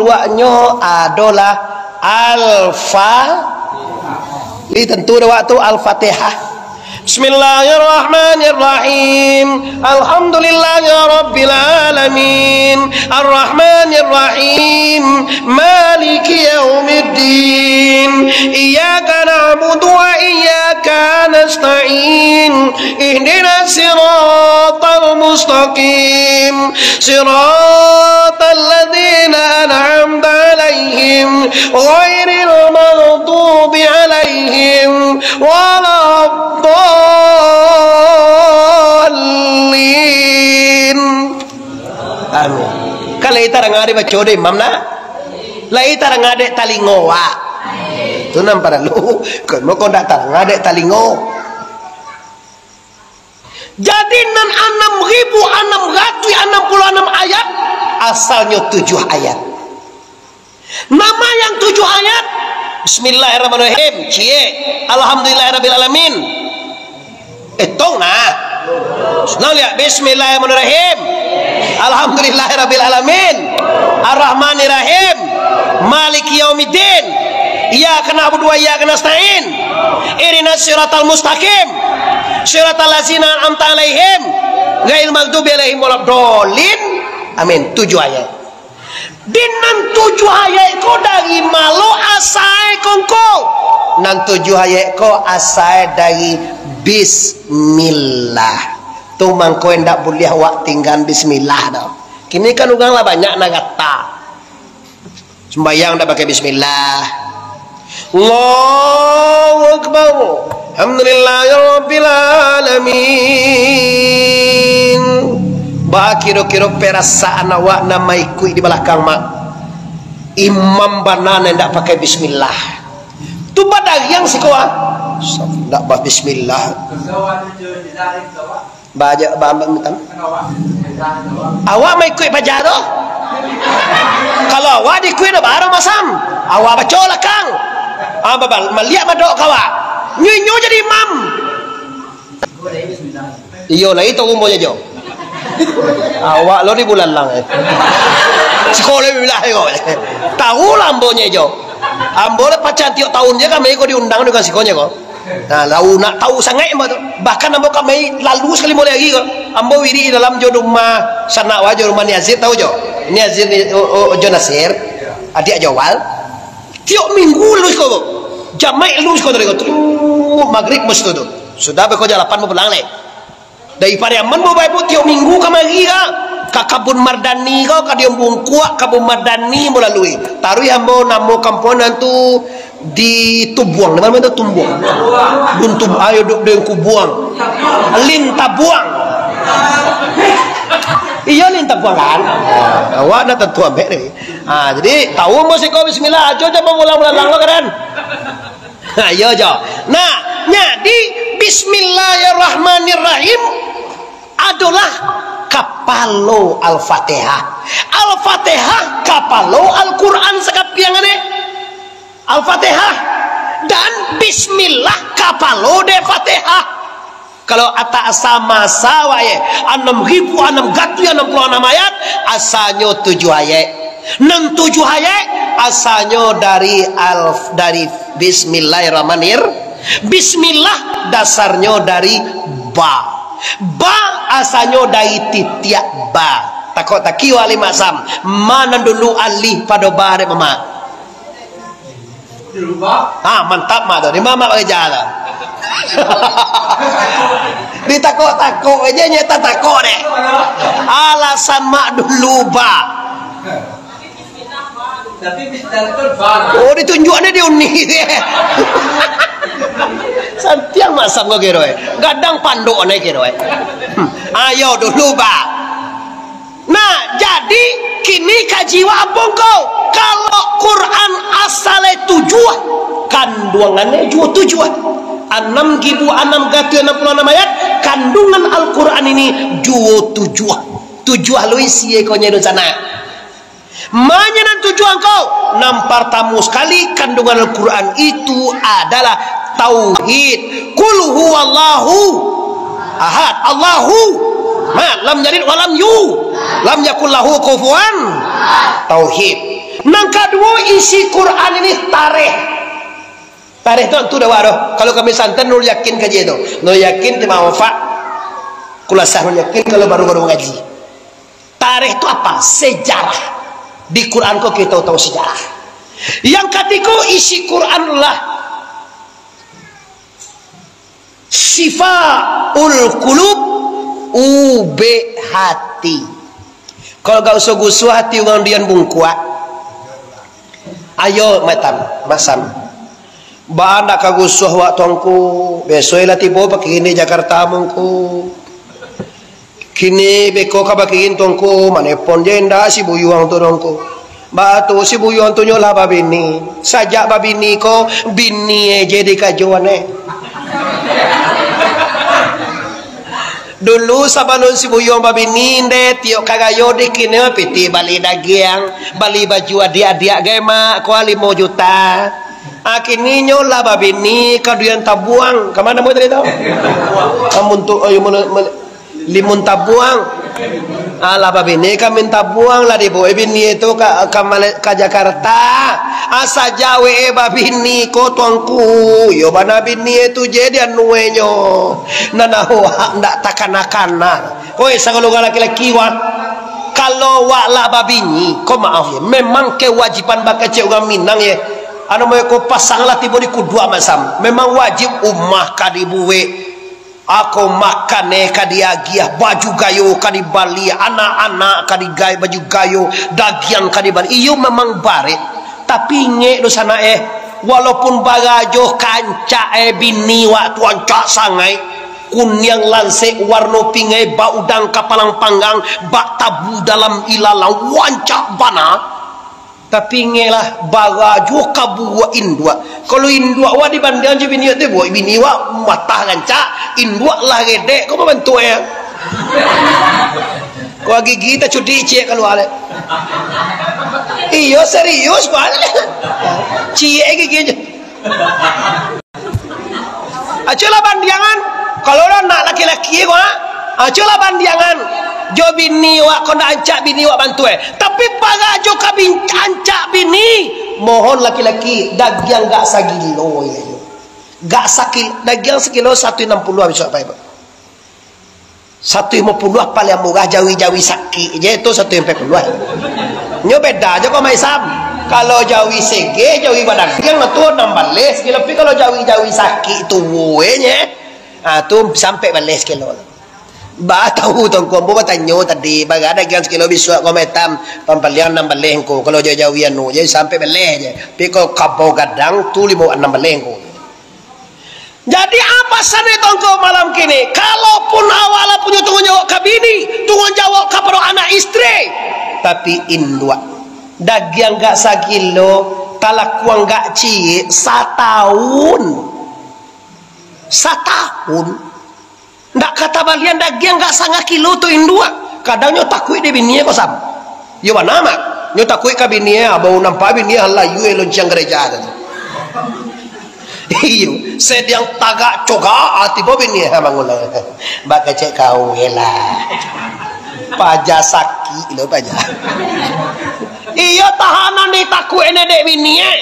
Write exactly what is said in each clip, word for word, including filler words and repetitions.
Awaknyo adolah Al-Fa-, jadi tantu dek awak tu Al-Fatihah. Bismillahirrahmanirrahim. Alhamdulillahirabbil alamin. Arrahmanirrahim. Maliki yaumiddin. Iyyaka na'budu wa iyyaka nasta'in. Ihdinas siratal mustaqim. Siratal ladzina an'amta 'alaihim, ghairil maghdubi 'alaihim waladdallin. Amin. Kan lai tarang dek baco dek imam nah. Lai tarang dek talingo wak. Tu nan paralu. Kan mako ndak tarang dek talingo. Jadi nan anam ribu anam ratuih anam puluah anam ayat, asalnyo tujuah ayat. Nama yang tujuah ayat? Bismillahirrahmanirrahim. Ciek. Alhamdulillahirabbil alamin. Etong nah. Nah, lihat. Bismillahirrahmanirrahim. Alhamdulillahirabbil alamin. Arrahmanirrahim. Maliki yaumiddin. Iyyaka na'budu wa iyyaka nasta'in. Ihdinas siratal mustaqim. Siratal ladzina an'amta 'alaihim. Ghairil maghdubi 'alaihim waladdallin. Amin. Tujuah ayat. Di nan tujuah ayat ko dari ma lo asae ko ngko? Nan tujuah ayat ko asae dari bismillah. Tu mangko indak buliah awak tinggaan bismillah doh. Kini kan urang lah banyak nan gata. Sumbayang ndak pakai bismillah. Allahu Akbar. Alhamdulillahirabbil alamin. Baa kiro-kiro perasaan awak nan maikuik di balakang, mak? Imam bana nan indak pakai bismillah. Tu badariang siko, ah. Indak babismillah. Baja, ba-, ba-, ba-, awak maikuik paja tu? Kalau awak diikuik dah barang masam, awak baco lakang. Ah, babal, maliak madok ka awak. Nyo, nyo jadi imam. Iyo, lai tahu umbonyo jo. Awak lo di bulalang, eh. Sikolah bilah ko. Tahu lah umbonyo jo. Ambo lah pacan tiok tahun je kami ko diundang dengan sikonyo ko. Nah, lau nak tahu sangaik ambo tu. Bahkan ambo kamari lalu sakali mulai hari ko. Ambo wirik di dalam jo rumah sanak wa jo rumah Ni Azir, tahu jo? Ni Azir ni, o, o, jo Nasir. Adiak Jawal. Tiok minggu lalu siko ko. Jamaik lalu siko tadi ko. Terus magrib mesti tu. Sudah beko jam lapan mau pulang leh. Dari Pariaman mau bae tiok minggu kamari ka, ka Kabun Mardani ko, ka Diam Bungkuak, Kabun Mardani mau lalui. Taruih ambo namo kampuang nan tu di Tubuang, di ma tu Tumbuang? Dun Tub-, ayo duk den Kubuang. Lin Tabuang. Iyo Lin Tabuang kan? Awak nak tantu ambek ni. Ah, jadi tahu musik ko bismillah, ajo je bangulang-ulang lo kan? Ha, iyo jo. Nah, jadi bismillahirrahmanirrahim adolah kapalo Al-Fatihah. Al-Fatihah kapalo Al-Quran sakapiang ane. Al-Fatihah dan bismillah kapalo de Fatihah. Kalau atak asa masa wae, anam ribu anam gatuih anam puluah anam ayat, asanyo tujuah ayat. Nan tujuah ayat asanyo dari alf-, dari Bismillahirrahmanirrahim. Bismillah dasarnyo dari ba. Ba asanyo dari titiak ba. Takok taki wali maksam, ma nan dulu alih pado ba dek mamak? Ah, mantap mak tu. Di mamak bageja tu. Ditakok-takok aja nyata takok dek. Alasan mak dulu ba. Tapi bismillah tu ba. Oh, ditunjuk ni di uni. Santiang maksam ko kiro eh. Gadang panduk ni kiro eh. Hmm. Ayo dulu ba. Nah, jadi kini kaji wak apo ngko? Kalau Quran asale tujuah, kanduangannya juo tujuah. Anam ribu anam gatuih anam puluah anam ayat, kandungan Al-Quran ini juo tujuah. Tujuah lu isi ekonyo di sana. Manya nan tujuah ngko? Nan partamo sakali, kandungan Al-Quran itu adalah tauhid. Qul huwallahu ahad. Allahu. Nah, lam yalid walam yu. Lam yakul lahu kufuwan. Tauhid. Nan kaduo, isi Quran ini tarikh. Tarikh tu antu dah wak doh. Kalau kami santan, nul yakin kaji tu. Nul yakin ti maofak. Kulasah nul yakin kalau baru-baru ngaji. Tarikh tu apa? Sejarah. Di Quran ko kito tahu sejarah. Yang katigo, isi Quran lah syifaul qulub, ubek hati. Kalau gak usah gusuah hati urang dian bungkuak. Ayo, Matam, Masam. Baa ndak ka gusuah wak Tuangku. Beso lah tibo pakini Jakarta mungku. Kini beko ka bakiin Tuangku, manepon je indak si Buyuang tu Tuangku. Baa tu si Buyuang tu nyo lah babini. Sajak babini ko, bini je dikajoan e. Dulu sabalun si Buyuang babini, nde, tiok ka rayo di kini pitih bali dagiang, bali baju adiak-adiak gai mak, kua limo juta. Ah, kini nyo lah babini, kaduian tabuang. Ka ma namo tadi tu? Ah, muntuk, ayo, mele-, mele-, Limun tabuang. Alah, babini kamin tabuang lah dibawa bini tu ka, ka, Male-, ka Jakarta. Asa jawe babini ko Tuangku. Yo bana bini tu je di anuenyo. Nan awak ndak takana-kana. Oi, sagalo urang laki-laki wak. Kalau wak lah babini, ko maaf ya, memang kewajiban bakecek urang Minang ya. Anu mereka pasang lah tibo di kuduak masam. Memang wajib umah ka dibuek. Ako makan e ka diagiah, baju gayo ka dibali, anak-anak ka digai baju gayo, dagiang ka dibali. Iyo memang barek, tapi ingek doh sanak e, walaupun barajo kancak e bini wak tu ancak sangaik, kuniang lansek warno pingai, baudang kapalang panggang, bak tabu dalam ilalang, wancak bana. Tapi ingeklah, bara juo kaburuak induak. Kalau induak wak dibandiang jo bini wak tu, buek bini wak matah rancak, induak lah gedek, ko babantuak e. Ko gigi tacudik ciek kalua le. Iyo, serius, Pak. Ciek gigi je. Aculah bandiangan. Kalau lah nak laki-laki ko, ha? Aculah bandiangan. Jo bini wak, ko ndak ancak bini wak bantu e. Tapi barajo ka bin-, ancak bini. Mohon laki-laki, dagiang gak sagilo, ya, yo. Gak sakil-, dagiang sakilo satu enam puluh habis wak pai, Pak. Satu limo puluah paling murah, jawi-jawi sakik je tu satu ampek puluah. Nyo beda je ko, Mai Sam. Kalau jawi sege, jawi badagiang tu enam baleh sekilo, tapi kalau jawi-jawi sakik tu, weh, nye, ah, tu sampai baleh sekilo. Ba tahu tu, ko ambo batanyo tadi, bara dagiang sekilo bisuak ko, Mai Sam, pampaliang enam baleh ko. Kalau jawi-jawi anu je sampai baleh je. Tapi kalau kabau gadang tu limo enam baleh ko. Jadi, apa sanak Tuangku malam kini? Kalaupun awak lah punyo tangguang jawab ka bini, tangguang jawab kapado anak isteri, tapi induak, dagiang gak sagilo, kalakuang gak ciek, satahun. Satahun. Ndak ka tabalian dagiang gak sangah kilo tu induak. Kadang nyo takuik dek bini e ko, Sam. Iyo bana, Mak. Nyo takuik ka bini e, abau nampak bini e, halayu e lonceng gereja tu. Iyo, sadiang tagak cogak, ah, tibo bini e, ha, bangun lah. Bakecek kau e lah. Paja sakik lo, paja. Iyo, tahanan ditakuik dek bini e.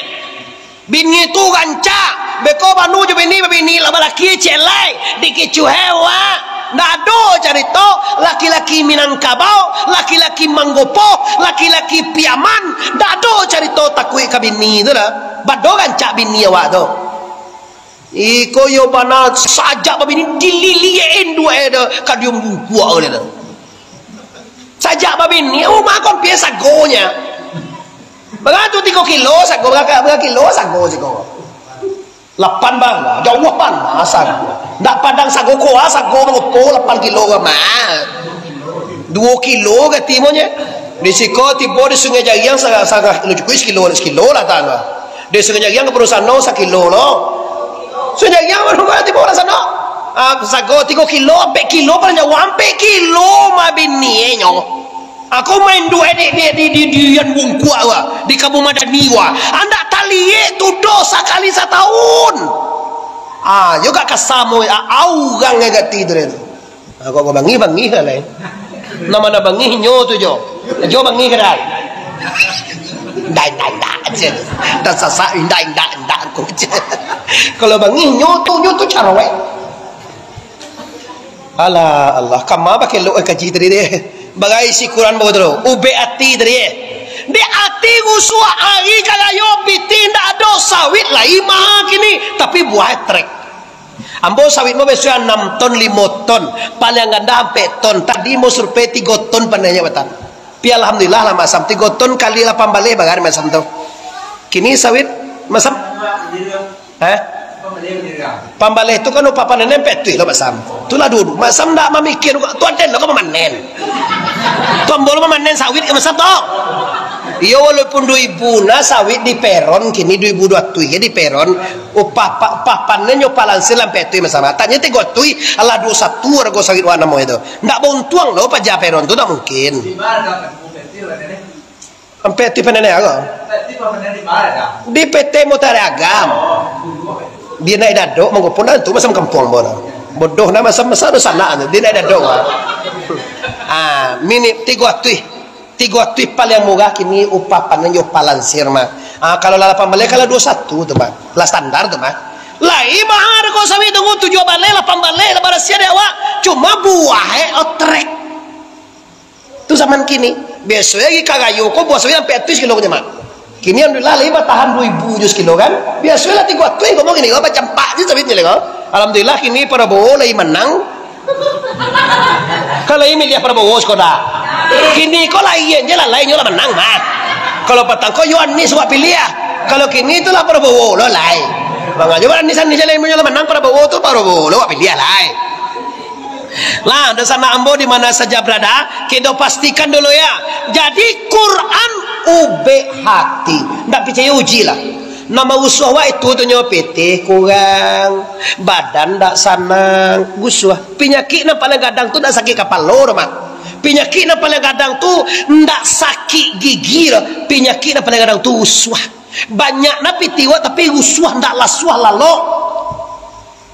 Bini tu rancak, beko banu jo bini, babini lah balaki ciek lai, dikicuah e wak. Ndak ado carito laki-laki Minangkabau, laki-laki Manggopo, laki-laki Piaman, ndak ado carito takuik ka bini tu lah. Bado rancak bini awak tu. Iko yo bana sajak babini dililiek induak e do ka diumbung kuak oleh tu. Sajak babini, rumah ko ampia sagonyo. Bara tu tigo kilo sago, bara, bara kilo sago siko? Lapan bara, jauah bana sago. Ndak padang sago ko, ah, sago mangko lapan kilo ka ma. Duo kilo gati monye. Di siko tibo di Sungai Jariang sa-, satangah kilo, cukuik sakilo, sakilo lah tangah. Di Sungai Jariang ka Padang Sano sakilo lo. Sungai Jariang mano tibo Padang Sano? Ah, sago tigo kilo, ampek kilo, paling jauah ampek kilo mah bini e nyo. Aku main duo di, di, di, di, di Yan Bungkuak wa, di Kampung Madani wa. Andak taliek tu doh sakali satahun. Ah, yo gak kasamo, ah, urang e gati tu deh tu. Ah, kok bangih-bangih lah, lai. Nama nak bangih nyo tu jo. Jo bangih kadai. Indak, indak, indak aja. Dan sasak, indak, indak, indak, ko aja. Kalau bangih, nyo tu, nyo tu caro, eh. Alah, Allah, kama pakai lok, eh, kaji tadi deh. Bagai isi Quran bawa tu, ubek ati tadi, eh. Dek ati rusuah ari ka rayo, piti indak ado, sawit lai maha kini, tapi buah trek. Ambo sawit mo biaso anam ton, limo ton, paliang randah ampek ton. Tadi mo survei tigo ton panenyo batang. Pi alhamdulillah lah masam, tigo ton kali lapan baleh bagai masam tu. Kini sawit masam. Hah? Pambaleh tu kan upah panen ampek tu lo masam. Tu lah dulu. Masam ndak mamikir, tu aden lo ka mamanen. Tu ambo lo mamanen sawit ka masam tu. Iyo, walaupun dua ribu nah sawit di peron, kini dua ribu dua ratus ya di peron. Upah pa-, upah panen nyo upah lansir lah ampek tu masam. Tanyo tigo tu, alah dua satu harga sawit wak namo itu. Ndak bauntuang lo paja peron tu, ndak mungkin. Ampek tu panen ago. Di P T Mutiara Agam. Di naik dadok mangko pun tu masam kampuang bono. Bodoh nah masam masa tu sanak tu. Di naik dadok. Ah, mini tigo atuih. Tigo atuih paliang murah kini upah panen jo upah lansir mah. Ah, kalau lah lapan baleh, kalau dua satu tu mah. Lah standar tu mah. Lai mahal ko sawit tunggu tujuh baleh, lapan baleh lah barasiah dek awak. Cuma buah eh otrek. Tu zaman kini. Biaso lagi ka rayo ko buah sawit ampek atuih sakilo ko nyo mah. Kini alhamdulillah lai batahan dua ribu jo sakilo kan. Biaso lah tigo atuih ko mah kini ko, bacampak je sawit nyo lai ko. Alhamdulillah kini Prabowo lai manang. Kalau lai miliah Prabowo siko dah. Kini ko lai je lah, lai nyo lah manang mah. Kalau patang ko yo Anies wak piliah. Kalau kini tu lah Prabowo lo lai. Mangko jo Anies, Anies je lai nyo lah manang, Prabowo tu Prabowo lo wak piliah lai. Lah, dunsanak ambo di mana saja berada, kito pastikan dulu ya. Jadi, Quran ubek hati. Ndak picayo uji lah. Nan marusuah awak itu tu nyo pitih kurang, badan ndak sanang, rusuah. Pinyakik nan paling gadang tu ndak sakik kapalo doh, Mak. Pinyakik nan paling gadang tu ndak sakik gigi doh. Pinyakik nan paling gadang tu rusuah. Banyak nan pitih awak tapi rusuah ndak lasuah lalok.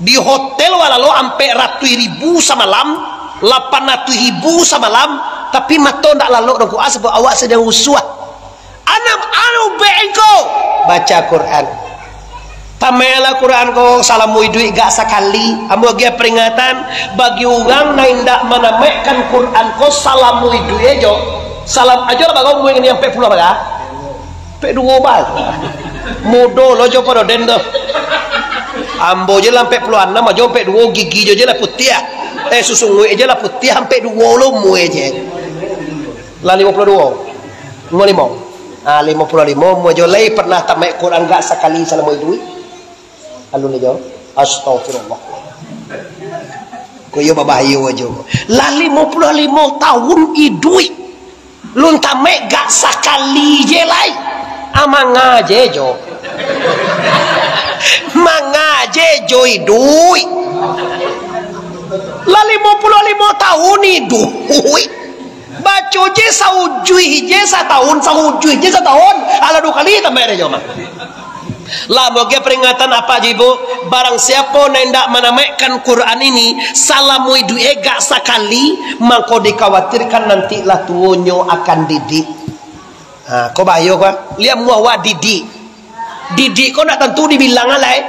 Di hotel wak lalok ampek ratuih ribu samalam, lapan ratuih ribu samalam, tapi mato ndak lalok doh, sabab awak sadang rusuah. Anak anu bengko baca Quran. Tamailah Quran ko salamo iduik gak sakali. Ambo agiah peringatan bagi urang nan indak manamaikkan Quran ko salamo iduik ajo. Salam ajo lah bagau mungkin ampek puluah bara. Ampek duo bal. Mudo lo jo pado den tu. Ambo je lah ampek puluah anam ajo, ampek duo gigi jo je lah putiah. Eh, susunguik je lah putiah, ampek duo lo umua je. Lah limo puluah duo. Limo limo. Ah, limo puluah limo umua jo lai pernah tamaik Quran gak sakali salamo iduik. Alun ajo. Astagfirullah. Ko iyo babahayo ajo. Lah limo puluah limo tahun iduik. Lun tamaik gak sakali je lai. Ah, manga je jo. Manga je jo iduik. Lah limo puluah limo tahun iduik. Baco je saujuih je satahun, saujuih je satahun. Alah duo kali tamaik dek jo mah. Lah, bagi peringatan apak jo ibu, barang siapo nan indak manamaikkan Quran ini, salamo iduik e gak sakali, mangko dikhawatirkan nanti lah tuo nyo akan didik. Ha, ko bahayo ko. Liek muah wak didik. Didik ko ndak tantu dibilang alai.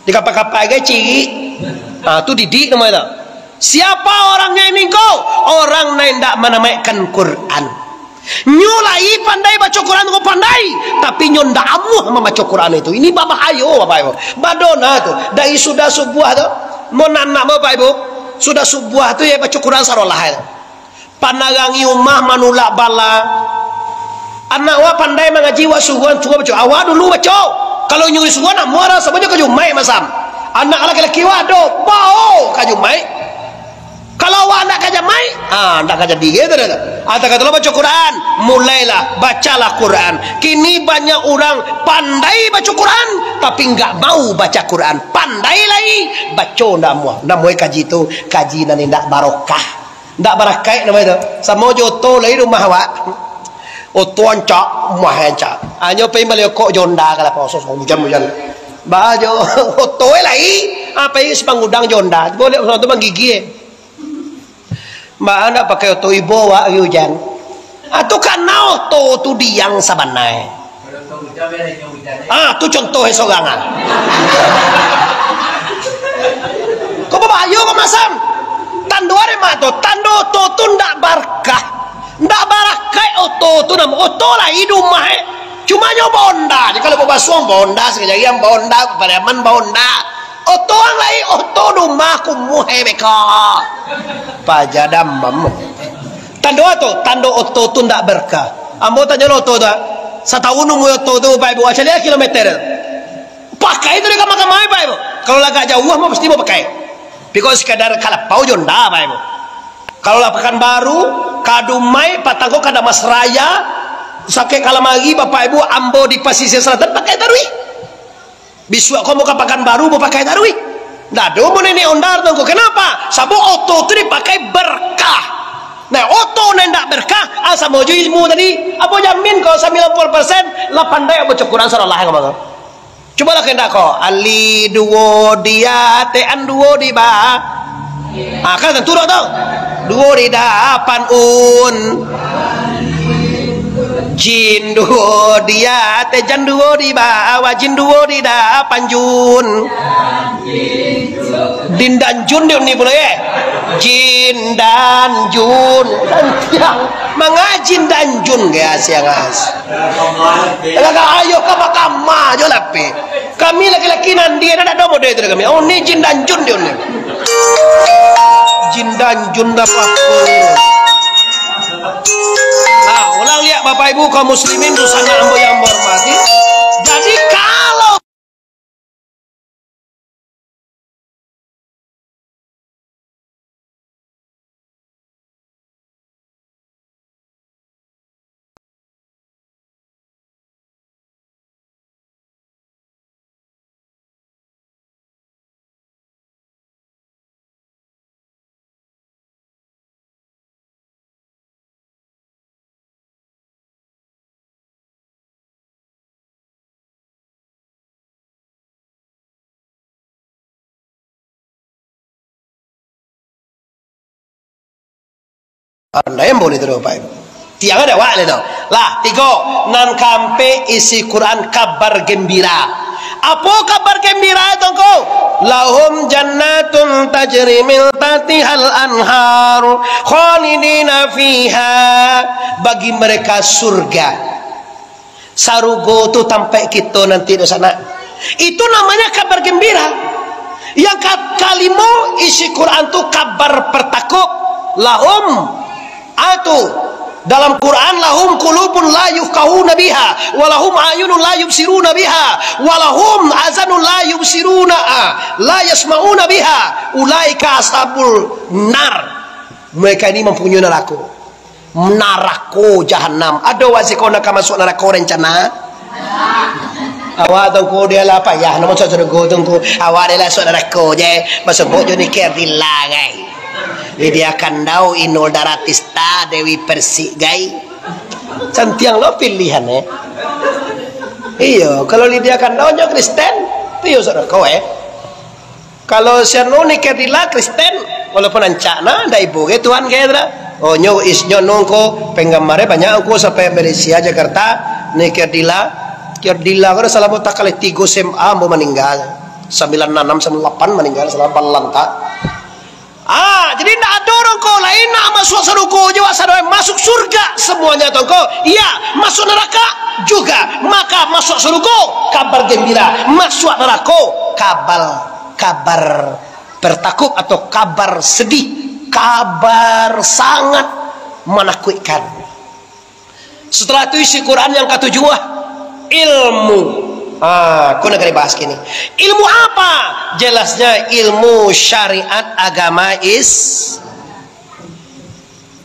Dikapa-kapa gai cirik. Ha, tu didik namo itu. Siapa orangnya ini ko? Orang nan indak manamaikkan Quran. Nyo lai pandai baco Quran ko pandai, tapi nyo ndak amuah mambaco Quran itu. Ini babahayo, Bapak Ibu. Badona tu, dari sudah subuah tu, mun anak Bapak Ibu, sudah subuah tu ya baco Quran sarolah tu. Panarangi umah manulak bala. Anak wak pandai mangaji, wak suruhan suruah baco. Awak dulu baco. Kalau nyo disuruah nak muara sabanyo ka Jumaik masam. Anak laki-laki wak ado, bao ka Jumaik. Kalau awak ndak ka Jumaik, ah, ndak ka jadi gitu dah. Atau kata lo baca Quran, mulailah bacalah Quran. Kini banyak urang pandai baca Quran, tapi nggak mau baca Quran. Pandai lai, baco ndak muah. Namo e kaji tu, kaji nan indak barokah. Ndak barakaik namo itu. Samo jo oto lai rumah awak. Oto ancak, rumah ancak. Anyo pai bali rokok jo Honda ka lapau sos hujan-hujan. Ba jo oto e lai, apai simpang gudang jo Honda. Boleh urang tu manggigi e. Ba ndak pakai oto ibo awak ari hujan. Ah, tu kana oto tu diang sabanai. Ah, tu contoh e sorang ah. Ko babahayo ko masam. Tando ari mak tu, tando oto tu ndak barkah. Ndak barakaik oto tu namo. Oto lai di rumah e. Cumanyo bonda je. Kalau babasuang bonda, sakajarian bonda, pariaman bonda. Oto ang lai, oto rumah kumuh e beko. Paja damam. Tando tu, tando oto tu ndak barkah. Ambo tanyo lo oto tu, ah. Satahun umua oto tu, Bapak Ibu, ah, caliak kilometer. Pakai tu dek kama-kama, Bapak Ibu. Kalau lagak jauah mah pasti mau pakai. Tapi kalau sekadar ka lapau jo ndak, Bapak Ibu. Kalau lah Pakanbaru, ka Dumai, patang ko ka Dharmasraya, sakek kalamari, Bapak Ibu, ambo di Pasisia Selatan pakai taruih. Bisuak ko ambo ka Pakanbaru, ambo pakai taruih. Ndak ado ambo naiak onda tu ko. Kenapa? Sabab oto tu dipakai barkah. Nah, oto nan indak barkah, ah, samo jo ilmu tadi. Ambo jamin ko sambilan puluah persen, lah pandai ambo baco Quran surah Al-Lahak ko. Cubolah kandak ko. Alif duo di a, te an duo di ba. Ah, kan tantu dak tu? Duo di dapan un. Jin duo di a, te jan duo di ba, wa jin duo di dapan jun. Din dan jun dia ni pula, eh. Jin dan jun. Santiang. Manga jin dan jun, ge, asiang as. Alah, ayo kama-kama jo lah, pe. Kami laki-laki nan dia, ndak ado model tu kami. Oh, ni jin dan jun dia ni. Jin dan jun dah apa-apa. Nah, ulang lihat Bapak Ibu kaum muslimin, dunsanak ambo yang ambo hormati. Jadi kalau Andai ambo ni tu, Bapak Ibu. Tiang ada awak ni tu. Lah, tigo. Nan kaampek isi Quran kabar gembira. Apo kabar gembira tu ko? Lahum jannatun tajri min tahtihal anhar khalidina fiha. Bagi mereka surga. Sarugo tu tampek kito nanti, dunsanak. Itu namanya kabar gembira. Yang ka-, kalimo, isi Quran tu kabar partakuik. Lahum, ah, tu, dalam Quran, "Lahum qulubun la yafqahuna biha, walahum ayunun la yubsiruna biha, walahum azanun la yubsiruna, ah, la yasmauna biha, ulaika ashabun nar." Mereka ini mempunyai narako. Narako jahanam. Ado wak siko nan ka masuak narako rencana? Awak tu ngku, dia lah payah nak masuak sarugo tu ngku. Awak dia lah masuak narako je. Basobok jo Nike Ardilla, gai. Lydia Kandau, Inul Daratista, Dewi Persik, gai. Santiang lo pilihan, eh. Iyo, kalau Lydia Kandau nyo Kristen, tu iyo sarugo, eh. Kalau si anu Nike Ardilla Kristen, walaupun rancak nah, ndak ibo ge Tuhan ge tu lah. Oh, nyo is-, nyo nungko penggemarnyo banyak ngku sampai Malaysia, Jakarta, Nike Ardilla. Nike Ardilla ko dah salamo takali tigo S M A ambo maningga. Sambilan anam, sambilan lapan maningga, salah balantak. Ah, jadi ndak ado urang ko lain nak masuak sarugo jo, asal doa masuk surga, semuanya tu ko. Iya, masuk neraka juga. Maka masuak sarugo, kabar gembira. Masuak narako, kabar kabar partakuik atau kabar sedih, kabar sangat manakuikkan. Setelah tu isi Quran yang katujuah, ilmu. Ah, ko nak dibahas kini. Ilmu apa? Jelasnya ilmu syariat agama is-,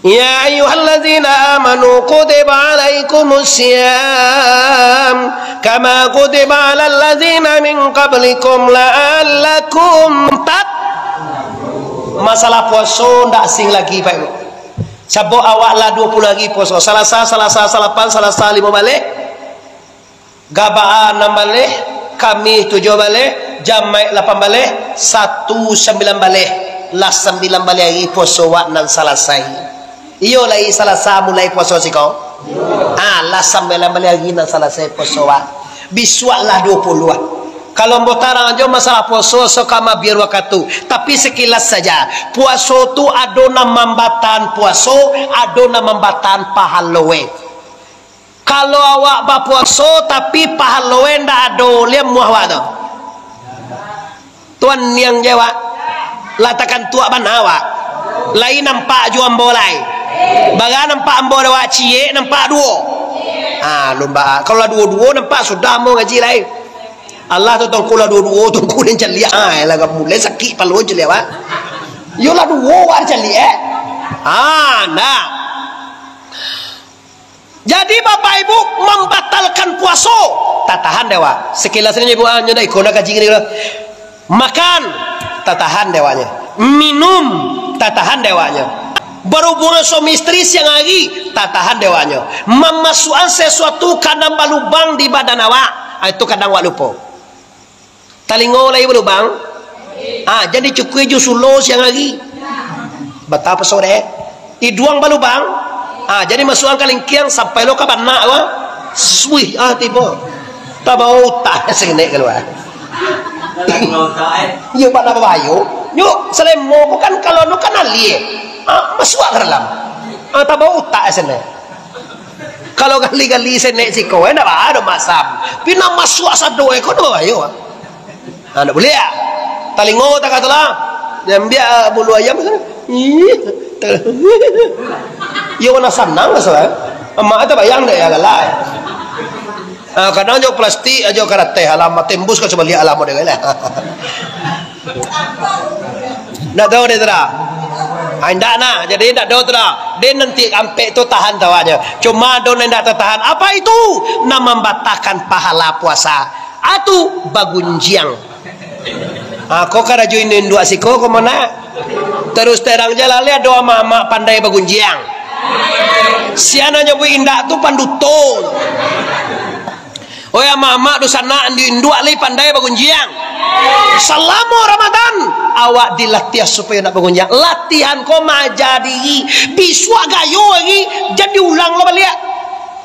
Ya ayyuhalladzina amanu kutiba alaikumus siyam kama kutiba alal ladzina min qablikum la'allakum tat-, masalah puaso ndak asing lagi, Pak Ibu. Sabab awak lah duo puluah hari puaso. Salasa, Salasa salapan, Salasa limo baleh. Gabaa anam baleh, Kamih tujuah baleh, Jamaik lapan baleh, Sabtu sambilan baleh. Lah sambilan baleh ari puaso wak nan salasai. Iyo, lai Salasa mulai puaso siko? Ah, lah sambilan baleh ari nan salasai puaso, wak. Bisuak lah duo puluah. Kalau ambo tarang jo masalah puaso, sokama biar wakatu. Tapi sakilas saja, puaso tu ado nan mambatahan puaso, ado nan mambatahan pahalo e. Kalau awak bapuaso, tapi pahalo e ndak ado, lai amuah awak tu? Tuan niang je awak. Lah takantuak bana awak. Lai nampak juo ambo lai. Bara nampak ambo dek awak, ciek nampak duo. Ah, lumba. Kalau lah duo-duo nampak sudah ambo ngaji lai. Alah tu tongku lah duo-duo, tongku den caliak. Ah, lah mulai sakik palo caliak awak. Yo lah duo awak caliak, eh. Ah, nah. Jadi, Bapak Ibu, mambatalkan puaso, tatahan dek awak. Sakilas nyo, Ibu, ah, nyo dah iko nak kaji ngini lah. Makan, tatahan dek awaknyo. Minum, tatahan dek awaknyo. Barubuangan suami isteri siang hari, tatahan dek awaknyo. Mamasuakan sasuatu ka nan balubang di badan awak, ah, itu kadang awak lupo. Talingo lai balubang? Ah, jadi cukui jo sulo siang hari. Bata paso deh. Iduang balubang? Ah, jadi masuakan ka lingkiang sampai lo ka banak ko. Suih, ah, tibo. Tabao utak senek kalua. Iyo, bana babayo. Nyo, salemo ko kan kalau nu kan alie. Ah, masuak ka dalam. Ah, tabao utak senek. Kalau gali-gali senek siko, eh, ndak baa doh masam. Pina masuak sado eko ndak babayo. Ha, ndak buliah, ah. Talingo takah tu lah. Diambiak, ah, bulu ayam tu. Ih, ta-, iyo, mana sanang lah, salah. Amak tabayang dek, ya, galak. Ah, kadang jo plastik ajo karateh, alam tembus ka sabaliak alam dek lah. Ndak tahu dek tu dah. Ah, indak nah, jadi ndak tahu tu dah. Dek nanti ampek tu tahan tawaknyo. Cuma ado nan indak tatahan. Apa itu? Nan mambatahkan pahala puasa. Atu bagunjiang. Ah, ko karajo induak siko ko mah nak. Terus terang je lah, liek ado amak-amak pandai bagunjiang. Sia nan nyabuik indak tu panduto. Oi amak-amak, dunsanak, induak-induak lai pandai bagunjiang. Salamo Ramadan, awak dilatiah supayo nak bagunjiang. Latihan ko maaja diri. Bisuak gayo lagi, jan diulang lo baliak.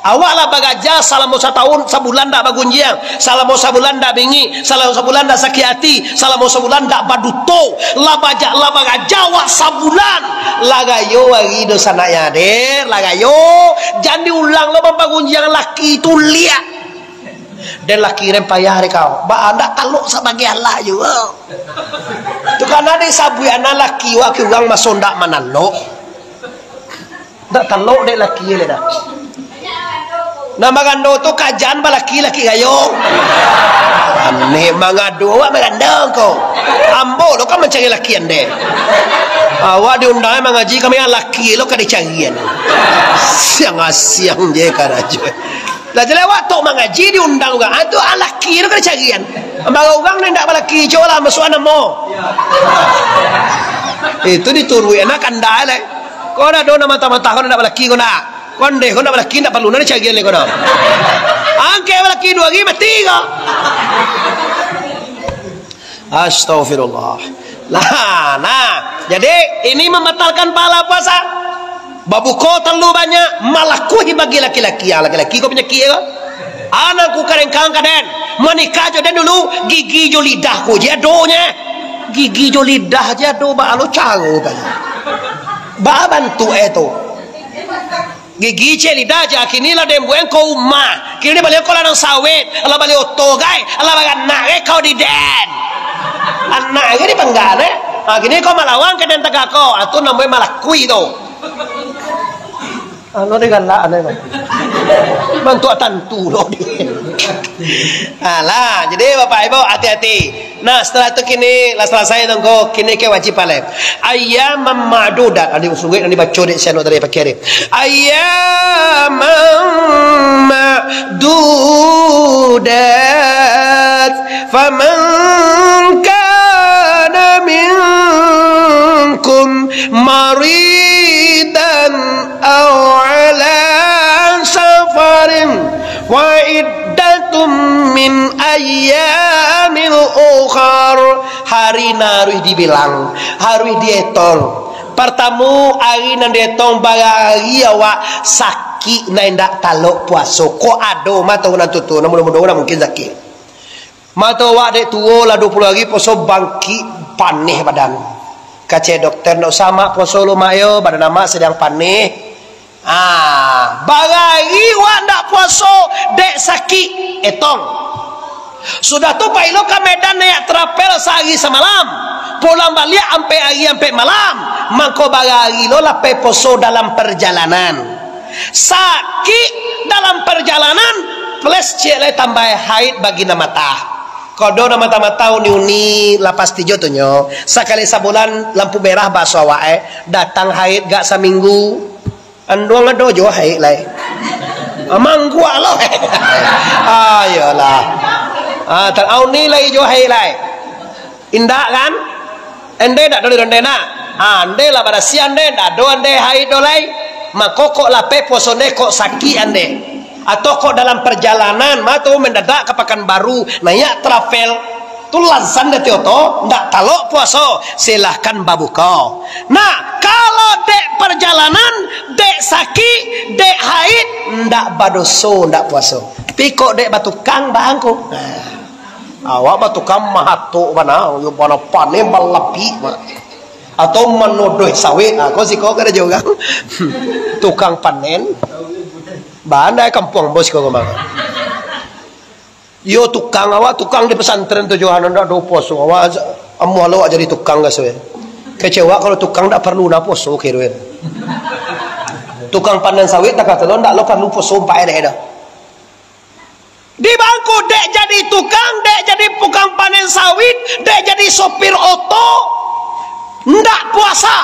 Awak lah baraja salamo satahun, sabulan dak bagunjiang, salamo sabulan dak bingik, salamo sabulan dak sakik ati, salamo sabulan dak baduto. Lah bajak, lah baraja awak sabulan. Lah gayo ari dunsanak yang hadir, lah gayo. Jan diulang lo mambagunjiang laki tu liak. Den laki den payah dek kau. Baa ndak talok sabagai alah juo. Tu kan ado sabuik anak laki wak ka urang maso ndak manalok. Ndak talok dek laki le dah. Nan magando tu kajan balaki, laki gayo. Aneh mangado wak magando ko. Ambo lo kan mancari laki ande. Awak diundang mangaji kami laki lo ka dicarian. Siang-siang je karajo. Lah jaleh awak tok mangaji diundang urang. Ah, tu ah, laki tu ka dicarian. Bara urang nan indak balaki, cubo lah masuak namo. Itu dituruik anak kandai lai. Ko ado nan mantah-mantah ko nan indak balaki ko nak. Ko ndeh ko indak balaki indak parlu nan dicarian lai ko dah. Angkek balaki duo hari mati ko. Astagfirullah. Lah, nah, jadi ini mambatalkan pahala puasa. Babuko talalu banyak, malakuih bagi laki-laki. Ah, laki-laki ko panyakik ko. Anak ku karengkang ka den. Manikah jo den dulu, gigi jo lidah ko je adonyo. Gigi jo lidah je ado, baa lo caro tadi. Baa bantuak e tu. Gigi ciek lidah je, kini lah den buek ko umah. Kini den bali ko ladang sawit, alah bali oto gai, alah baranak gai kau di den. Anak gai dipangga, eh. Ha, kini kau malawang ka den tagak ko. Ha, tu namonyo malakui tu. Anu deh galak ane ko. Bantuak tantu lo deh. Alah, jadi Bapak Ibu hati-hati. Nah, setelah tu kini lah salasai tu ko, kini ke wajib pahala. Ayyaman ma'dudat. Adi suruik nan dibaco dek si anu tadi, pakai hari. Ayyaman ma'dudat. Faman kana minkum maridan aw ala safarin fa iddatum min ayyamil ukhar. Hari nan haruih dibilang, haruih dietong. Partamo, ari nan dietong bara ari awak sakik, nan indak talok puaso. Kok ado mah tahu nan tutu, nan mudo-mudo nan mungkin sakik. Mato awak dek tuo lah duo puluah ari puaso, bangkik paneh badan. Kecek dokter, "Ndak usah, Mak, puaso lo, Mak, yo, badan Amak sadang paneh." Ah, bara ari awak ndak puaso dek sakik, etong. Sudah tu, pai lo ka Medan naiak travel sahari samalam, pulang baliak ampek ari ampek malam, mangko bara ari lo lapeh puaso dalam parjalanan. Sakik dalam parjalanan, plus ciek lai tambah haid bagi nan matah. Kok ado nan matah-matah uni-uni lapas tijo tu nyo, sakali sabulan lampu merah baso awak, eh, datang haid gak saminggu. Anduang ado jo haid lai. Ah, mangguak lo. Ah, iyolah. Ah, tan-, ah, uni lai jo haid lai. Indak kan? Ende ndak ado di ronde nak. Ah, ende lah barasiah ende, ndak ado ende haid do lai. Mako kok lapeh puaso ende, kok sakik ende. Atau kok dalam parjalanan, mah tu mandadak ka Pakanbaru, naiak travel. Tu lansan dek tiyo tu, ndak talok puaso, silahkan babuko. Nah, kalau dek parjalanan, dek sakik, dek haid, ndak badoso, ndak puaso. Tapi kok dek batukang, bangko. Nah, awak batukang mahatok bana, yo bana paneh balapik, Mak. Atau manodoh sawit, ha, ko siko karajo urang. Tukang panen. Bana kampuang bos ko kemang. Yo, tukang awak, tukang di pesantren tu, Johan, ndak do puaso. Awak amuah lo awak jadi tukang ka suwe. Kecek awak kalau tukang ndak parlu na puaso, kiro. Tukang panen sawit, tak kata lo, ndak lo parlu puaso, ampek dek dah. Di bangko dek jadi tukang, dek jadi tukang panen sawit, dek jadi sopir oto, ndak puasa,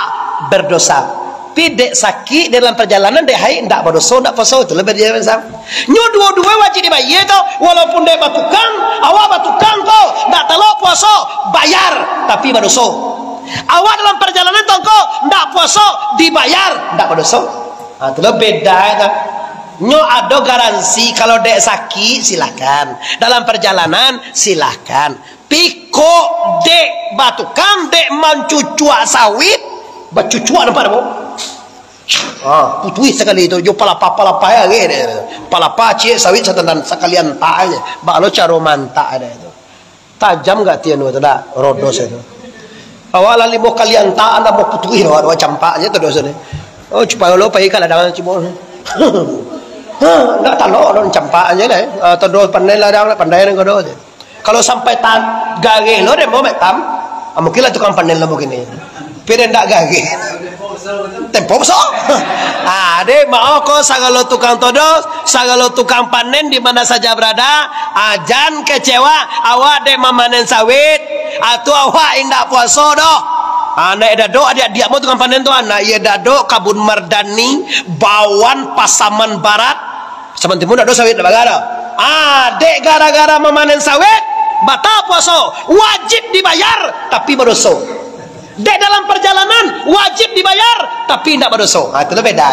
berdosa. Tapi dek sakik dalam perjalanan, dek haid, ndak badoso, ndak puaso, itu lebih dia, Sam. Nyo duo-duo wajib dibayar tu, walaupun dek batukang, awak batukang ko, ndak talok puaso, bayar, tapi badoso. Awak dalam perjalanan tu ko, ndak puaso, dibayar, ndak badoso. Ha, tu lo beda tu. Nyo ado garansi, kalau dek sakik, silakan. Dalam perjalanan, silakan. Piko dek batukang, dek mancucuak sawit, bacucuak nampak dek, ha, putuih sakali tu, jo palapa-palapa aja dek. Palapa ciek sawit satandan sakalian tak aja. Bak lo caro mantak dek tu. Tajam gak tian tu dak? Rodos itu. Awak lah limo kali antaan dah mau putuih awak, awak campak aja tu dosa ni. Oh, cupai lo pai ka ladang cibol. Ha, ndak talok lo campak aja lah. Ah, tu dos pandai ladang lah, pandai nang kodo aja. Kalau sampai tan gareh lo deh mau mek tam. Ah, mungkin lah tukang panen lo mungkin ni. Tapi dek ndak gareh. Tempo baso. Ah, dek, maoh ko sagalo tukang todos, sagalo tukang panen di mana saja berada, ah, jan kecewa, awak dek mamanen sawit, atau awak indak puaso doh. Ah, nak dadok adiak-adiak mau tukang panen tu, ah, nak iyo dadok Kabun Mardani, Bawan, Pasaman Barat, Saman Timun dak ado sawit dak bagara. Ah, dek gara-gara mamanen sawit, batal puaso, wajib dibayar, tapi badoso. Dek dalam parjalanan, wajib dibayar, tapi indak badoso. Ha, itu lah beda.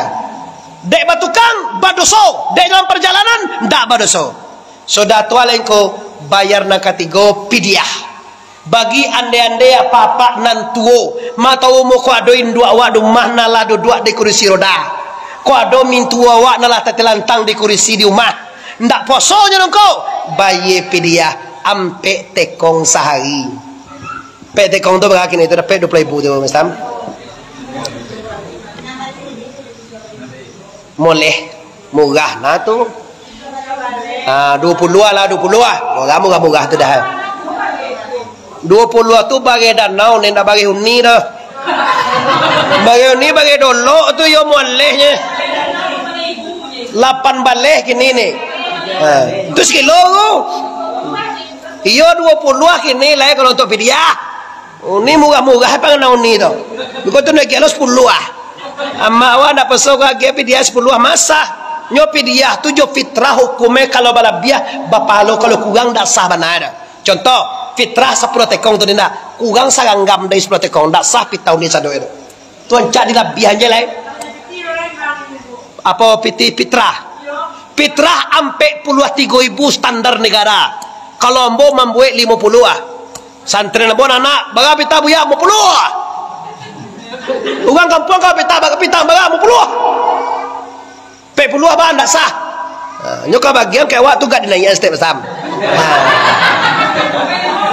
Dek batukang, badoso. Dek dalam parjalanan, indak badoso. Sudah tu alengko, bayar nan katigo, pidiah. Bagi ande-ande apak-apak nan tuo, mah tau mo ko ado induak awak di umah nan lah duduak di kurisi roda. Ko ado mintuo awak nan lah tatilantang di kurisi di umah. Ndak puaso nyo dong ko, bayie pidiah ampek tekong sahari. Ampek tekong tu bara kini tu, dapek duo puluah ribu tu, Mas Tam. Moleh, murah nah tu. Ah, duo puluah lah, duo puluah. Murah, murah, murah tu dah. Duo puluah tu bareh danau, ndak bareh uni doh. Bareh uni, bareh dolok tu yo mualehnyo. Lapan baleh kini ni. Ha, tu sakilo tu. Iyo duo puluah kini lai kalau untuak pidiah. Uni murah-murah pang na uni tu. Biko tu naiak lo sapuluah. Amak awak ndak puaso ko agiah pidiah sapuluah, masa. Nyo pidiah tu jo fitrah hukumnyo, kalau balabiah bapahalo, kalau kurang ndak sah bana doh. Contoh, fitrah sapuluah tekong tu ndak, kurang saganggam dari sapuluah tekong, ndak sah pitah uni sado tu. Tu ancak dilabiahan je lai. Apo pitih fitrah? Fitrah ampek puluah tigo ribu standar negara. Kalau ambo mambuek limo puluah ah. Santri ambo nan anak, bara pitah buya? Limo puluah ah. Urang kampuang ka pitah, pitah bara? Ampek puluah. Ampek puluah ba ndak sah. Ha, nyo ka bagian ka awak tu agak dinaiak-an saketek, Masam. Ha.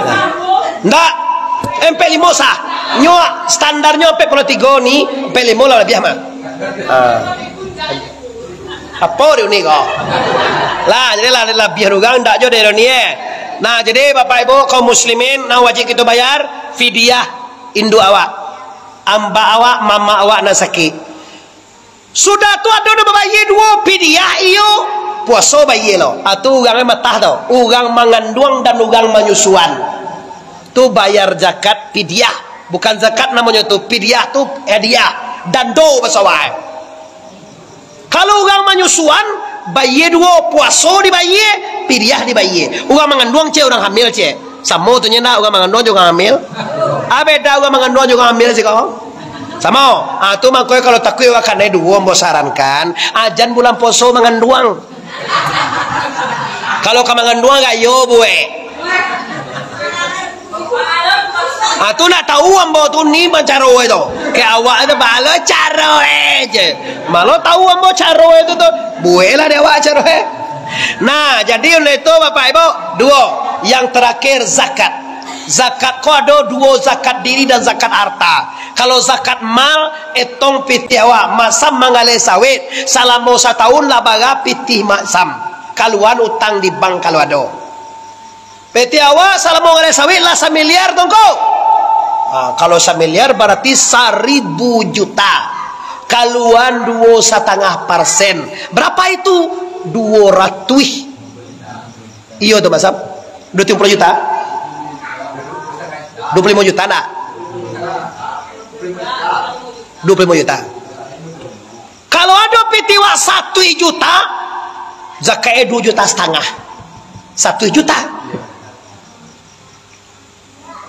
Nah. Ndak. Ampek limo sah. Nyo standarnyo ampek puluah tigo ni, ampek limo lah labiah mah. Ha. Apo di uni ko? Lah, jadi lah labiah urang ndak jo dari uni, eh. Nah, jadi Bapak Ibu kaum muslimin, nan wajib kito bayar fidyah induak awak. Ambak awak, mamak awak nan sakik. Sudah tu ado nan babayia duo, pidiah iyo puaso bayia lo. Ah, tu urang nan matah tu. Urang manganduang dan urang manyusuan. Tu bayar zakat pidiah. Bukan zakat namonyo tu, pidiah tu hadiah. Dando baso awak. Kalau urang manyusuan, bayia duo, puaso dibayia, pidiah dibayia. Urang manganduang cek, urang hamil cek. Samo tu nyo ndak, urang manganduang jo urang hamil? Ah, beda urang manganduang jo urang hamil siko. Samo. Ah, tu mangko kalau takuik awak kanai duo, ambo sarankan, ah, jan bulan puaso manganduang. Kalau ka manganduang, rayo buek. Ah, tu ndak tahu ambo tu ni mancaro e tu. Ka awak tu balo caro e je. Malo tahu ambo caro e tu tu. Bueklah dek awak caro e. Nah, jadi oleh tu, Bapak Ibu, duo. Yang terakhir, zakat. Zakat ko ado duo, zakat diri dan zakat harta. Kalau zakat mal, etong pitih awak, Mak Sam manggaleh sawit, salamo satahun lah bara pitih Mak Sam. Kaluan utang di bank kalau ado. Pitih awak salamo manggaleh sawit lah samiliar tu ngko. Ha, kalau samiliar bararti saribu juta. Kaluan duo satangah parsen. Bara itu? Duo ratuih. Iyo tu, Mak Sam. Duo puluah juta? Duo puluah limo juta ndak? Duo puluah limo juta. Kalau ado pitih awak satuih juta, zakat e duo juta satangah. Satuih juta.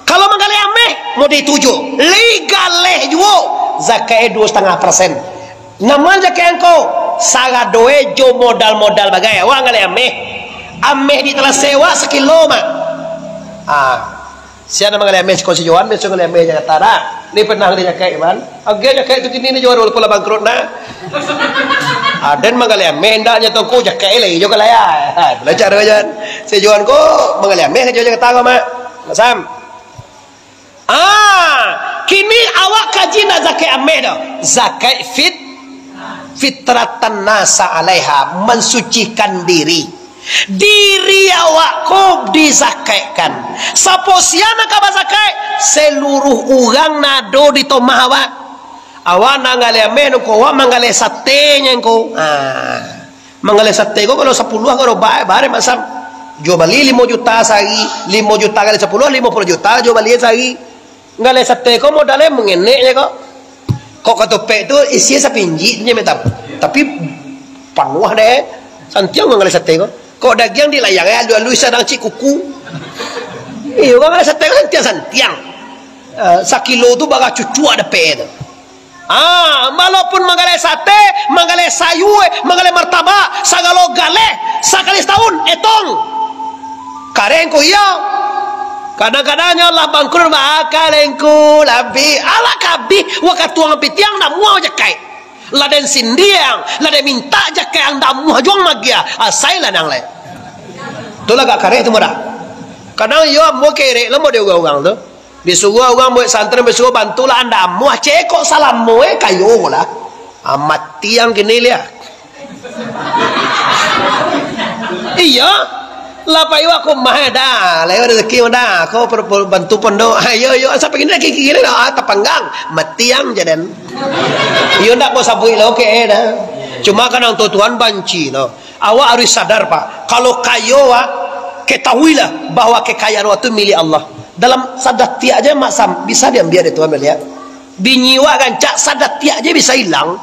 Kalau manggaleh ameh, model tujuah. Lai galeh juo, zakat e duo satangah parsen. Namuah zakat e ngko, sarado e jo modal-modal bagai. Awak manggaleh ameh. Ameh di talasek awak sakilo, Mak. Ah. Sia nan manggaleh ameh siko si Johan, biaso manggaleh ameh Jakarta dah. Ni pernah manggaleh zakat, Iban? Agiah zakat tu kini ni Johan, walaupun lah bangkrut nah. Aden manggaleh ameh, hendaknyo tu ko zakat lai jo kalaya. Ha, itulah caro Johan. Si Johan ko manggaleh ameh ka Jakarta ko, Mak. Mak Sam. Ah, kini awak kaji ndak zakat ameh tu. Zakat fit-, fitratan nasa alaiha, mansucikan diri. Diri awak ko dizakaikkan. Sapo sia nan ka bazakat? Saluruah urang nan ado di rumah awak. Awak nak manggaleh ameh ko, awak manggaleh sate nyo ko. Ah. Manggaleh sate ko, kalau sapuluah ko doh ba-, bareh Mak Sam. Juo bali limo juta sahari, limo juta kali sapuluah, limo puluah juta juo bali sahari. Manggaleh sate ko modalnyo mangenek je ko. Kok katopek tu isi sapinjik je, Mak Sam. Tapi panuah deh. Santiang manggaleh sate ko. Kok dagiang dilayang, eh, aluih-aluih sadang cik kuku. Iyo, manggaleh sate ko santiang-santiang. Eh, sakilo tu bara cucuak dapek tu. Ah, walaupun manggaleh sate, manggaleh sayua, manggaleh martabak, sagalo galeh, sakali satahun, etong. Kareh ko iyo. Kadang-kadang nyo lah bangkrut, ba-, ah, kareh ko lah abih, alah ka abih, wakatu ang pitiang ndak muah zakat. Lah den sindiang, lah den mintak zakat ang ndak muah juo magiah, asai lah nang lai. Tu lah agak kareh tu mah dah. Kadang iyo ambo kerek lah mode urang-urang tu. Disuruah urang buek santren, disuruah bantu lah, ndak amuah, cekok salamo, eh, kayo lah. Ah, mati ang kini liak. Iyo, lah payi wak ka umah, eh, dah. Lai rezeki mah dah. Ko per-, per-, bantu pondok. Ah, iyo, iyo, sampai kini lagi kiri dah. Ah, tapanggang. Mati ang jaden. Iyo ndak ko sabuik lah, oke, eh, dah. Cuma kadang tu Tuhan banci, no. Awak harus sadar, Pak. Kalau kayo, Pak, ketahuilah bahwa kekayaan awak tu milik Allah. Dalam sadatiak aja, Mak Sam, bisa diambiak dek Tuhan baliak. Binyi awak rancak, sadatiak aja bisa ilang.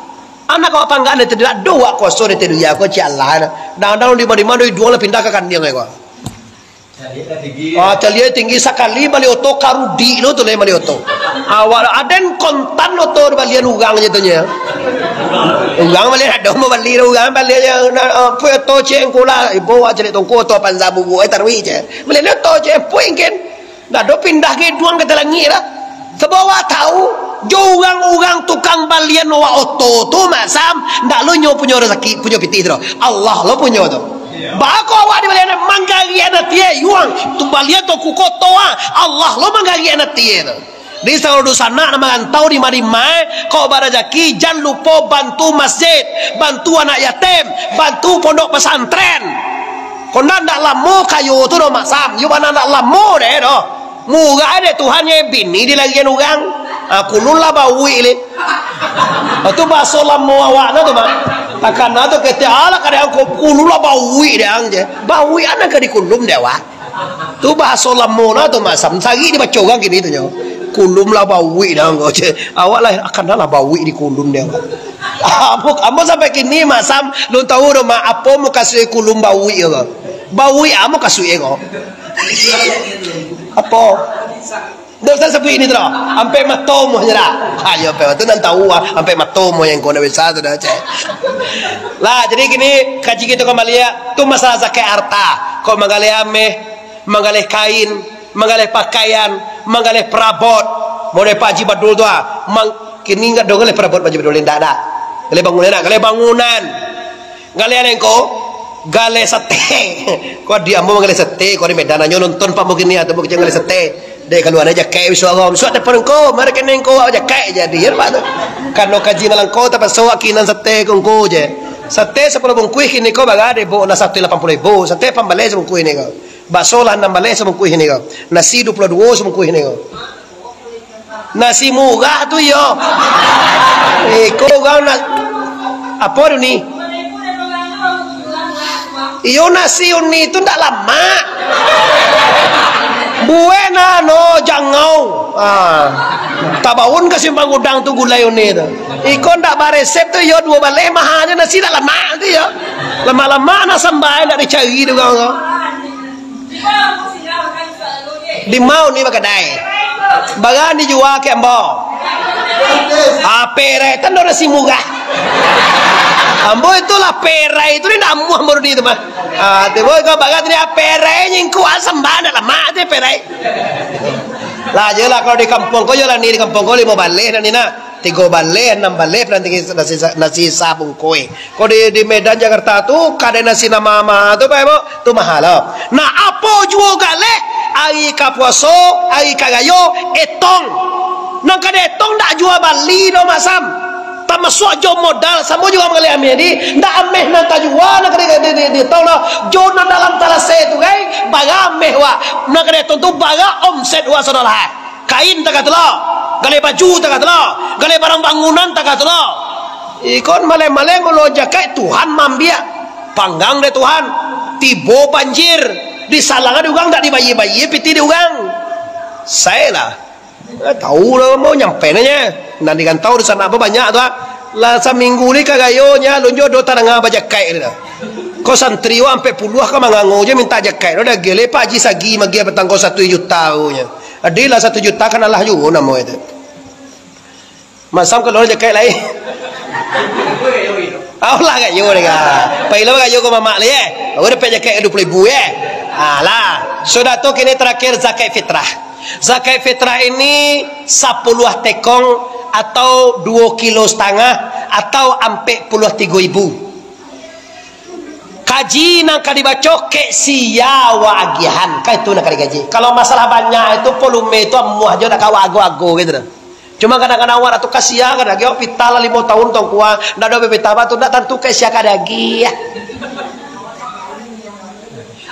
Anak awak panggaan itu, dak ado awak kuaso di dunia ko, cik Allah. Kadang-kadang di ma-di ma, duit duang lah pindah ka kandiang ko. Ah, caliak tinggi sakali bali oto, karudik lo tu lai bali oto. Awak aden kontan oto balian urang je tu nya. Urang balian ado mau bali urang bali je. Nah, ah, pui oto cek engko lah. Ibo awak caliak tongko oto panza bubu, eh, taruih je. Balian oto cek pui engkin. Dah do pindah geduang ka langik lah. Sebab awak tahu Jo urang-urang tukang balian awak oto tu, Mak Sam, ndak lo nyo punyo rasaki, punyo pitih tu doh. Allah lo punyo tu. Baa kok awak dibalian, manggariak nan atie, yuang, tu balian tu kukoto ah. Allah lo manggariak nan atie tu. Di sagalo dunsanak nan marantau di ma-di ma, kok barajaki, jan lupo bantu masjid, bantu anak yatim, bantu pondok pesantren. Kok ndak, ndak lamo kayo tu doh, Mak Sam. Yo bana ndak lamo deh doh. Murah dek Tuhan, ye, bini dilarian urang. Ah, kulun lah bauik le. Ah, tu bahaso lamo awak na tu, Bang. Takana tu kete, "Alah, kadang ko kulun lah bauik dek ang," je. Bauik anak ka dikulun dek awak. Tu bahaso lamo na tu, Mak Sam. Sari dibaco urang kini tu nyo. "Kulun lah bauik dek ang," je. Awak lah, "Akan lah bauik dikulun dek awak." Ambo, ambo sampai kini, Mak Sam, lun tahu doh, Mak, apo mukasuik kulun bauik ko. Bauik apo mukasuik ko. Apo? Ndak usah sabuik ini tu lah. Ampek mato muahnyo lah. Ha, yo, ampek mato nan tahu ah. Ampek mato muah yang kau ndak bisa tu dah, cek. Lah, jadi kini kaji kito kambali ya. Tu masalah zakat harta. Kok manggaleh ameh, manggaleh kain, manggaleh pakaian, manggaleh parabot. Model Pak Haji Badul tu ah. Mang-, kini ndak dong galeh parabot Pak Haji Badul, ndak, ndak. Galeh bangunan, ndak? Galeh bangunan. Galeh alengko, galeh sate. Kok di ambo manggaleh sate, kok di Medan anyo nonton Pak Mugini atau Bukit galeh sate. Dek kaluar dari jakek bisuak ko. Bisuak telepon ko, mari kene ko awak jakek jadi, ya, Pak tu. Kano kaji nan langko, tapaso awak kinan sate ko ngko je. Sate sapuluah bungkuih kini ko bara dek bo lah satu lapan puluah ribu. Sate apan baleh sabungkuih ni ko. Baso lah anam baleh sabungkuih ni ko. Nasi duo puluah duo sabungkuih ni ko. Nasi murah tu iyo. Iko urang na-, apo tu ni? Iyo, nasi uni tu ndak lamak. Buek nano jangau. Ah. Tabaun ka simpang gudang tu gulai uni tu. Iko ndak baresep tu iyo, duo baleh mahanyo nasi ndak lamak tu iyo. Lamak-lamak nak sambal ndak dicari tu urang tu. Di ma uni bakadai? Bara dijua ka ambo? Ah, perai, tando nasi murah. Ambo itulah perai tu, ni namuah ambo di tu mah. Ah, tibo ka bara tu ni, ah, perai nyingkua sambah ndak lamak tu perai. Lah, je lah kalau di kampuang ko, je lah ni di kampuang ko limo baleh nak ni nak. Tigo baleh, anam baleh, nanti nasi, nasi sabungkuih. Kok di, di Medan, Jakarta tu, kadai nasi nan maha-maha tu, Pak, Ibu? Tu maha lo. Nah, apo juo galeh, ari ka puaso, ari ka rayo, etong. Nan ka dietong ndak juo bali doh, Mak Sam. Tamasuak jo modal, samo juo manggaleh ameh ni, ndak ameh nan tajua, nan ka di, di, di, dietong doh. Jo nan dalam talase tu, gai, bara ameh wak. Nan ka dietong tu, bara omset wak, saudara. Kain takah tu lo, galeh baju takah tu lo, galeh barang bangunan takah tu lo. Ikon maleh-maleh ngolo jakaik, Tuhan maambiak. Panggang dek Tuhan. Tibo banjir, disalang dek urang, ndak dibayia-bayia pitih dek urang. Sae lah. Eh, tahu lah mau nyampe nanya. Nan di rantau di sana apa banyak tu ah. Lah saminggu ni ka rayo nyo, alun jo do tadanga bajakaik ni dah. Ko santri wak ampek puluah ka mangango je minta jakaik. Dah gele Pak Haji Sagi magi patang ko satu juta ko nyo. Adi lah satu juta kan alah juo namo itu. Masam kalau jakaik lain. Alah rayo deh ka. Pai lo rayo ko mamak lah ye. Awak dapat jakaik duo puluah ribu ye. Alah. Sudah tu kini terakhir zakat fitrah. Zakat fitrah ini sapuluah tekong atau duo kilo satangah atau ampek puluah tigo ribu. Kaji nan ka dibaco kek sia wak agiahan, ka itu nan ka dikaji. Kalau masalah banyak itu, volume itu amuah jo, ndak ka wak ago-ago gitu doh. Cuma kadang-kadang awak tu ka sia, kadang awak pitah lah limo tahun tong kuah, ndak ado bapitah, bah tu ndak tantu kek sia ka diagiah.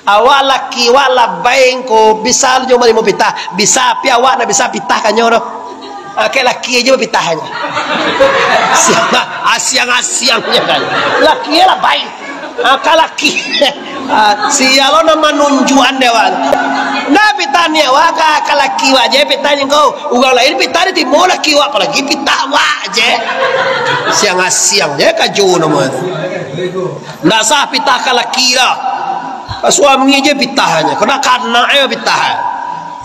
Awak laki wak labai ko, bisa nyo malimo pitah, bisa, tapi awak ndak bisa pitah kanyo doh. Ah, kek laki aja bapitah nyo. Siang, asiang-asiang nyo kan. Laki labai. Ah, ka laki. Ah, sia lo nan manunjuan dek awak. Ndak pitah ni awak ka, ka laki wak je pitah nyo ko. Urang lain pitah di timo laki wak, apalagi pitah wak je. Siang-asiang je kajo namo itu. Ndak sah pitah ka laki lah. Ka suami je pitahnyo, ka anak-anak je pitah.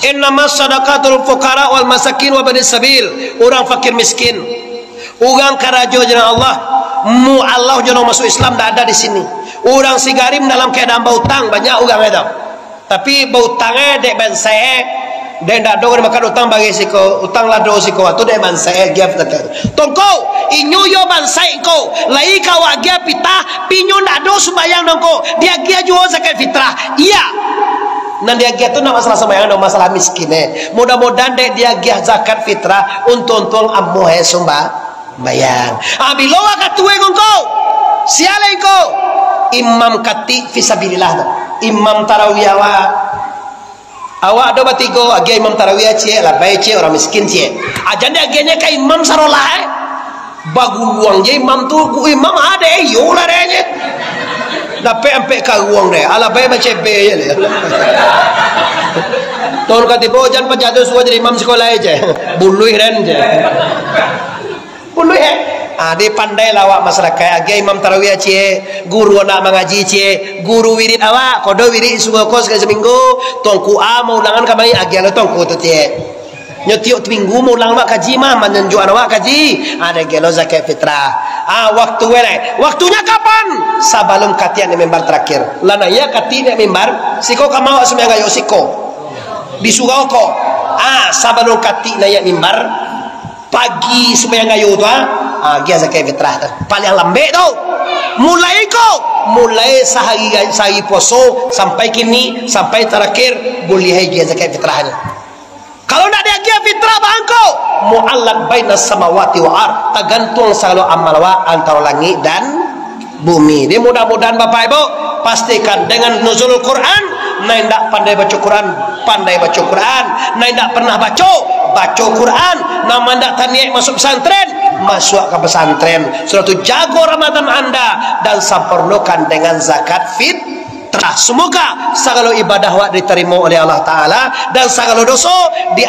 Innama sadaqatul fuqara wal masakin wa banis sabil. Urang fakir miskin, urang karajo jalan Allah, mu Allah jo urang masuk Islam ndak ada di sini. Urang si garim dalam keadaan bautang, banyak urang itu. Tapi bautang eh dek bansa eh, Dek ndak ado ka dimakan utang bagi siko, utang lah do siko, tu dek bansaik agiah pitah. Tongko, inyo yo bansaik ko, lai ka awak agiah pitah, pi inyo ndak ado sumbayang nongko, diagiah juo zakat fitrah. Iya. Nan diagiah tu ndak masalah sumbayang, ndak masalah miskin, eh. Mudah-mudahan dek diagiah zakat fitrah, untuang-untuang amuah, eh, sumba-, sumbayang. Ah, bilo wakatu, eh, ngongko? Sialai ko. Imam katik fisabilillah tu. Imam tarawih awak. Awak ado batigo, agiah imam tarawih ciek, labai ciek, urang miskin ciek. Ajan diagiahnyo ka imam sarolah, eh. Baguluang je imam tu, ku imam ado, eh, iyo lah deh, je. Dapek ampek karuang deh, alabai macebe je deh. Tahun katibo jan pajato suruah jadi imam sikolah je. Buluih den je. Puluh, eh? Ah, dipandailah awak masarakaik, agiah imam tarawih ciek, guru anak mangaji ciek, guru wirid awak, kodo wirid subuh ko sakali saminggu, tongku A maulangan kamari, agiah lo tongku tu ciek. Nyo tiok minggu maulang awak kaji mah, manyanjuakan awak kaji, ah, diagiah lo zakat fitrah. Ah, waktu weh lai. Waktunyo kapan? Sabalum katik naiak mimbar tarakhir. Lah naiak katik naiak mimbar, siko ka ma awak sumbayang gayo siko. Di surau ko. Ah, sabalum katik naiak mimbar, pagi sumbayang gayo tu, ah, ah, agiah zakat fitrah tu. Paliang lambek tu. Mulai ko, mulai sahari, sahari puaso sampai kini, sampai tarakhir, buliah agiah zakat fitrahnyo. Kalau ndak diagiah fitrah bangko, mu'allaq bainas samawati wal ard, tagantuang sagalo amal awak antaro langik dan bumi. Jadi mudah-mudahan Bapak Ibu, pastikan dengan nuzulul Quran, nan indak pandai baco Quran, pandai baco Quran, nan indak pernah baco, baco Quran, nan indak taniaik masuk pesantren, masuk ka pesantren. Sudah tu jago Ramadan anda dan sempurnakan dengan zakat fitrah. Semoga sagalo ibadah awak ditarimo oleh Allah Taala dan sagalo doso di